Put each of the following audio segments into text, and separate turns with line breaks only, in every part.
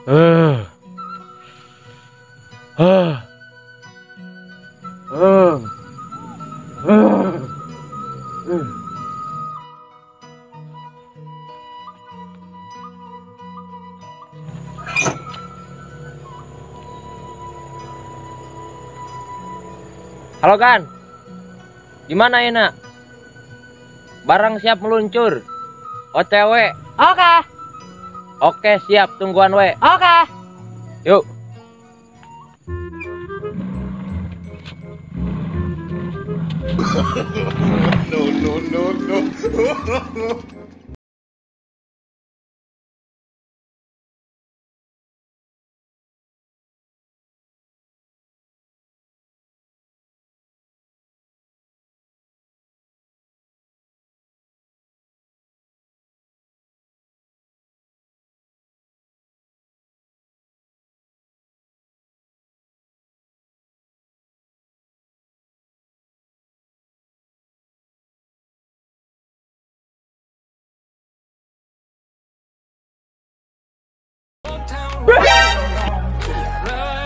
Halo kan, gimana ya nak? Barang siap meluncur. OTW.
Oke.
Oke siap, tungguan we.
Oke.
Yuk.
No no no no.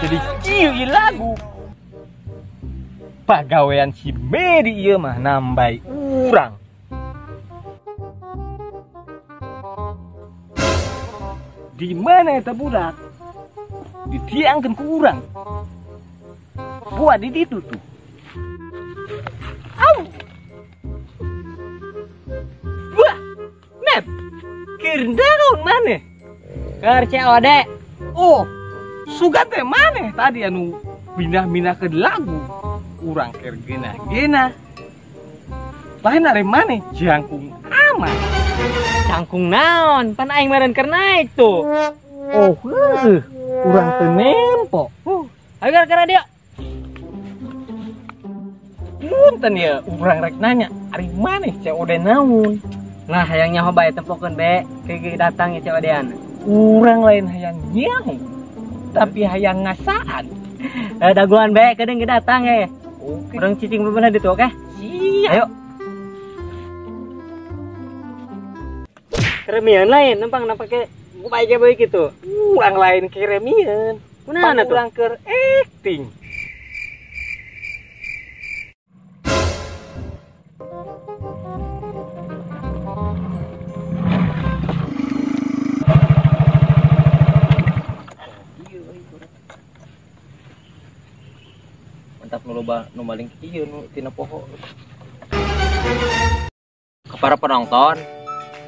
Jadi kieu ieu lagu pagawean si Medi ieu mah nambay urang. Di mana eta budak? Ditiangkeun ku urang. Buat di ditu tuh. Au. Wah, Mep. Keur naon maneh?
Keur COD.
Oh, sugan teh maneh tadi anu pindah-pindah ke lagu. Urang keur genah-genah. Lain are maneh jangkung amat.
Jangkung naon? Pan aing meureun keur naik tuh.
Oh, heuh. Urang teu nempo.
Ayo gara-gara dia.
Punten ya, urang rek nanya, ari maneh COD naon?
Nah, hayang nyaho bae tempokeun be, ke datang ya COD-an.
Urang lain hayang nyaho, tapi hayang ngasaan.
Daguan be, kadang datang ya.
Oke.
Urang cicing bebenah ditu, oke?
Siap.
Ayo. Keremian lain, numpang napake bae bae gitu.
Urang lain keremian.
Kunaon atuh?
Urang keur acting.
Mantap nu loba nu maling kieu nu tina poho. Ke para penonton,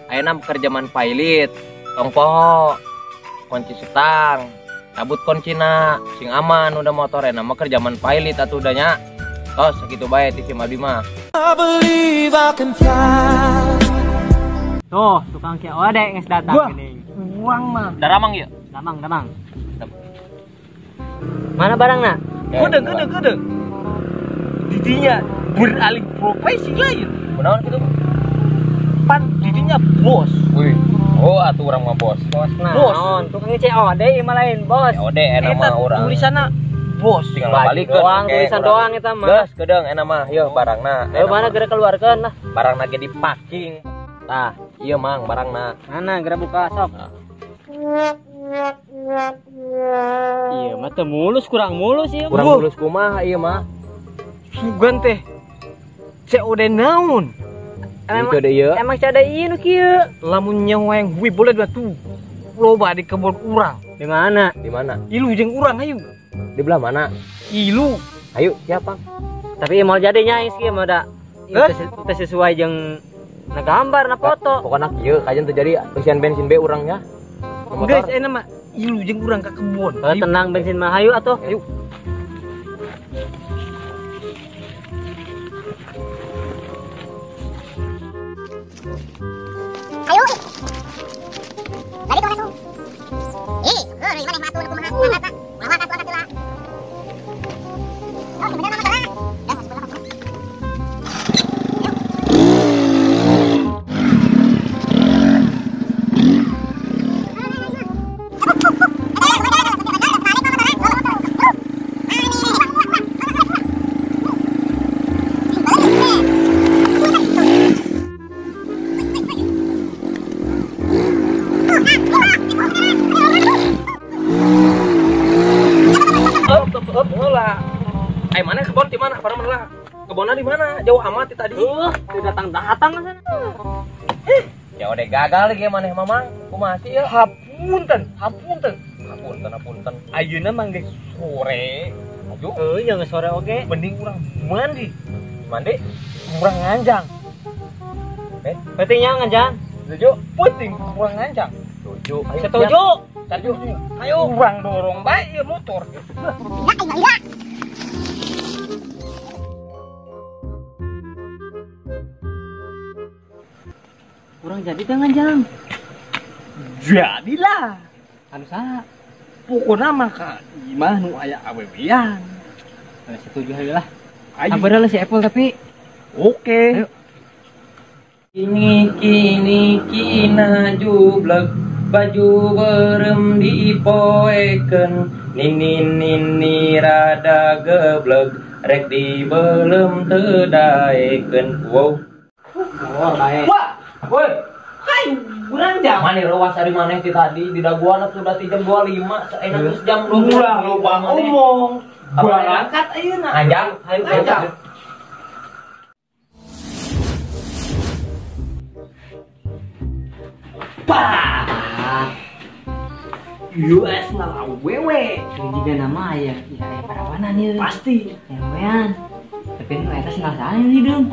ayeuna keur jaman pailit, tong poho, kunci setang, cabut kuncina, sing aman udah motor enak mah keur jaman pailit atuh udah nya. Tos sakitu bae ti si Madi mah.
I believe I can fly.
Tuh, tukang COD geus datang geuning.
Uang mah.
Daramang ieu?
Damang, damang. Mana barangna?
Gede. Didinya beralih profesi lain.
Kunaon kitu?
Pan didinya bos.
Wih. Oh, atuh urang mah bos.
Bos naon? Tukang COD ieu mah lain bos.
COD enak mah urang.
Tulisanna bos.
Tinggal balikeun
doang, tulisan doang eta mah.
Geus kedeung enak mah, yeuh barangna.
Ayo mana geura keluarkeun lah.
Barangna ge di packing. Tah, ieu mang barangna.
Mana geura buka sok. Iya mah teu mulus, kurang mulus ieu.
Kurang mulus kumaha ieu mah?
Sugan teh COD naon?
Emang
COD ieu?
Emang COD ieu nu kieu.
Lamun nyawa yang hui boleh dua tuh. Loba di kebun urang.
Di mana?
Di mana?
Ilu jeung urang ayo.
Di belah mana?
Ilu.
Ayo, siapa?
Tapi mau jadinya geus kieu mah da. Teu sesuai jeung na gambar na foto.
Pokona kieu kajian teu jadi eusian bensin be urangnya.
Guys, enak mah ilu jeung urang ka kebon.
Oh, tenang bensin mah hayu atuh.
Ayo.
Ayo. Lari tuh atuh. Ih, heuh maneh mah atuh kumaha mangga ulah mangga atuh lah. Oh, bener mah salah. Dah sebelah mah.
Ai mana kebon di mana? Parah lah. Kebonnya di mana? Jauh amat tadi.
Datang-datang ke sana.
Ya udah gagal lagi maneh mamang. Kumaha sih ya?
Hapunten, hapunten.
Hapunten, hapunten.
Ayeuna mah geus sore.
Ayo.
Heuh, jangan sore oge.
Mending urang mandi.
Mandi?
Urang nganjang.
Pentingnya nganjang.
Setuju? Penting urang nganjang.
Setuju. Ayo,
setuju.
Setuju. Ayo urang dorong bae ieu motor.
Urang jadi teh nganjang.
Jadilah.
Anu saha?
Pokona mah ka imah nu aya awewean.
Setuju hayu lah. Ayo lah si Apple tapi.
Oke.
Ayo.
Kini kini kina jublek baju berem dipoekeun nini nini rada geblek rek dibelem teu daekeun. Wow.
Oh, bae.
Wah, woi. Hai, urang jam.
Mane rewas ari maneh ti tadi di daguan atuh da ti jam 25, saena geus jam 12.
Ulah loba ngomong. Berangkat ayeuna.
Anjang, hayu
anjang. Bah. US ngalawewe.
Juga nama ya, ya aya parawanan ieu.
Pasti.
Ewean. Tapi nu eta sendal saha ini deung.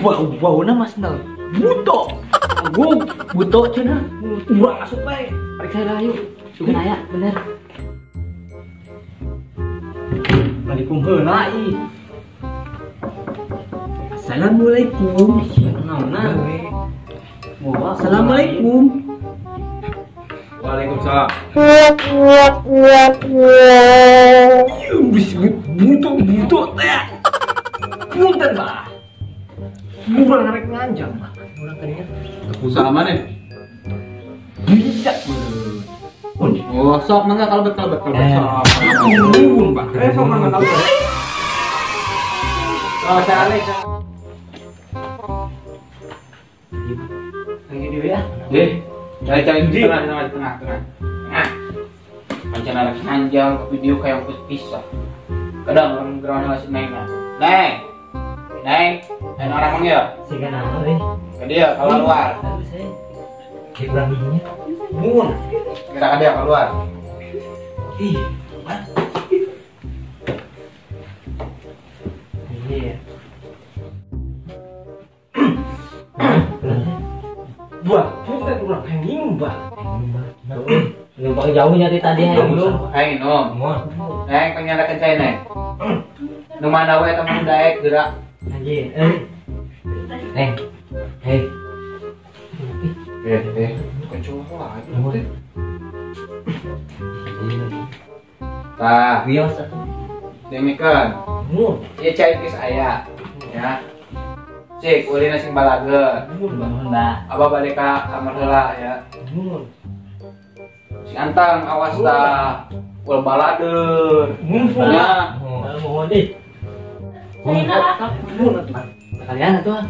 Bau-bauna mah sendal buto. Agung,
buto cenah.
Urang asup bae.
Periksa lah ayo. Sugan aya, bener.
Assalamualaikum heula ih. Assalamualaikum.
Naonna?
Assalamualaikum.
Waalaikumsalam.
Disebut buto-buto teh. Punten bah. Urang rek nganjang mah.
Urang kadinya.
Usaha mana?
Bisa.
Oh, sok mangga kalebet kalebet kalebet sok.
Nuhun bah. Sok mangga kalebet.
Oh, saya
Lagi di ya.
Nggih. Cari-cari di tengah, tengah, tengah. Nah. Pancen arek nganjang ke video kayak ongkos pisah. Kadang orang gerana si Neng. Neng. Neng, dan orang manggil.
Siga naon euy?
Ke dia keluar.
Kayak urang giginya.
Mun. Kita ke dia keluar.
Ih, apa?
Iya.
Buah, punten urang hayang minum, bah.
Numpang jauhnya ti tadi hayang minum.
Hayang minum. Neng panyarakeun cai neng. Nu mana we eta mah daek geura.
Anjir, euy.
Neng. Hei.
Kenceng lagi. Tah,
wios atuh.
Dengekeun.
Mun.
Ieu cai geus aya. Ya. Cik, ulina sing balageun.
Nuhun, Mbak.
Abah balik ka kamar heula ya.
Mun.
Sing antang awas tah. Ulah baladeun.
Mun.
Ya.
Mohon ih.
Mun atuh.
Kalian atuh.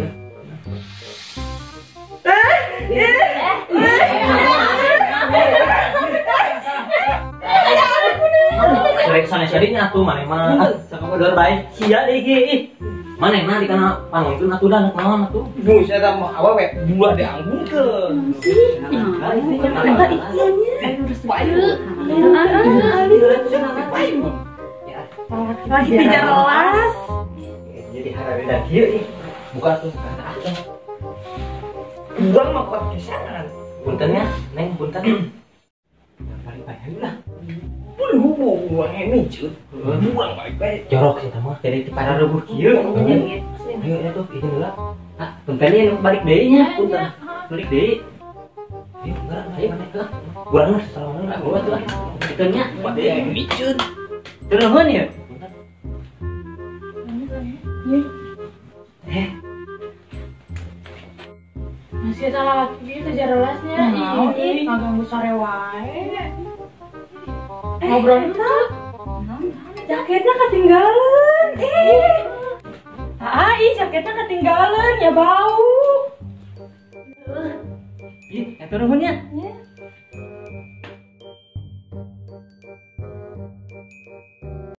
Rek sanes jadinya atuh maneh mah.
Sok dor bae. Sia deui ge ih.
Maneh mah di kana panggungkeun atuh da naon atuh.
Buset eta mah awewe buah dianggungkeun.
Lagi jelas.
Jadi hareuda kieu ih.
Buka tuh.
Urang mah kuat pisan.
Punten nya, Neng, punten.
Balik bae hayu lah.
Bulu urang ini ceut. Urang balik bae.
Jorok sih mah.
Jadi ti pararuguh kieu.
Ayo atuh izin heula.
Ah, punten ieu balik deui nya, punten. Balik deui.
Ayo, geura, ayo maneh heula. Urang mah salaman heula.
Gua tuh lah. Punten nya,
Balik miceun.
Teu nuhun ieu. Eh,
Masih salah lagi itu jelasnya. Ih, ngaganggu sore wae. Ngobrol tuh. Jaketnya ketinggalan. Ih. Ah, ih jaketnya ketinggalan ya bau.
Ih, eta nuhun nya.